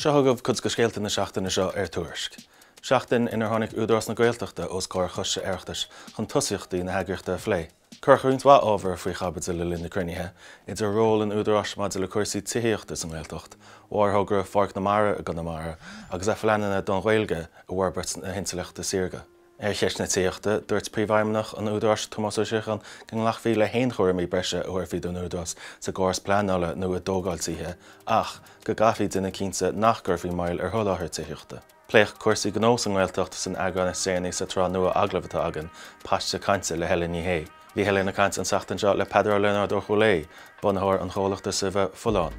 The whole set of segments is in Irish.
Seo chugaibh cuid de scéalta na seachtaine seo ar Tuairisc. Seachtain inar tháinig Údarás na Gaeltachta os comhair Choiste Oireachtais chun tosaíochtaí na heagraíochta a phlé. Cuireadh roinnt mhaith ábhar faoi chaibidil le linn na cruinnithe, idir ról an Údaráis maidir le cúrsaí tithíochta sa nGaeltacht, mhórthogra Pháirc na Mara i gConamara agus a phleananna don Ghaeilge i bhforbairt na hintleachta saorga. Ar cheist na tithíochta, dúirt Príomhfheidhmeannach an Údaráis, Tomás Ó Síocháin, go nglacfaí le haon chúraimí breise a thabharfaí don Údarás sa gcóras pleanála nó i dtógáil tithe ach go gcaithfí déanamh cinnte nach gcuirfí moill ar sholáthar tithíochta. Pléadh cúrsaí gnó sa nGaeltacht san eagrán is deireanaí sa tsraith nua agallamh atá againn, Paiste Cainte le Helen Ní Shé. Bhí Helen ag caint an tseachtain seo le Peadar Ó Lionáird ó Chúil Aodha, bunaitheoir an chomhlachta suibhe Folláin.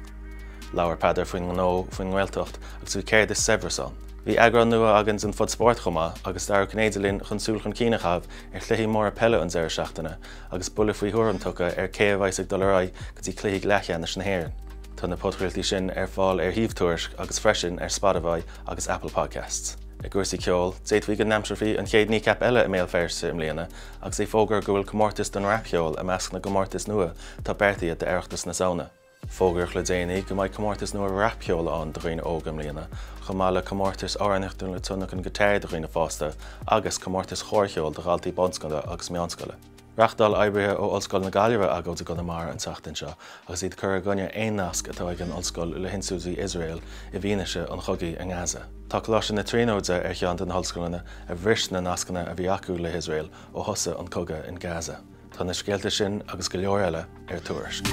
Labhair Peadar faoin ngnó, faoin nGaeltacht agus faoi céard is saibhreas ann. Bhí eagrán nua againn den Phod Spóirt chomh maith agus Dara Ó Cinnéide linn chun súil chun cinn a chaitheamh ar chluichí móra peile an deireadh seachtaine agus buille faoi thuairim tugtha ar cé a bheas ag dul ar aghaidh go dtí cluichí leathcheannais na hÉireann. Tá na podchraoltaí sin ar fáil ar shuíomh Tuairisc agus freisin ar Spotify agus Apple Podcasts. I gcúrsaí ceoil, d'fhéadfaí go n-aimseofaí an chéad Kneecap eile i mBéal Feirste i mbliana agus é fógartha go bhfuil comórtas don rapcheol i measc na gcomórtas nua atá beartaithe d'Oireachtas na Samhna. Fógraíodh le déanaí go mbeidh comórtas nua rapcheoil ann do dhaoine óga i mbliana, chomh maith le comórtais amhránaíochta le tionlacan guitar do dhaoine fásta agus comórtais chórcheoil do dhaltaí bunscoile agus meánscoile. Reáchtáil oibrithe ó Ollscoil na Gaillimhe agóid i gConamara an tseachtain seo agus iad ag cur i gcoinne aon nasc atá ag an ollscoil le hinstiúidí Iosrael i bhfianaise an chogaidh i nGaza. Tá Coláiste na Tríonóide ar cheann de na hollscoileanna a bhris na nascanna a bhí acu le hIosrael ó thosaigh an cogadh in Gaza. Tá na scéalta sin agus go leor eile ar Tuairisc.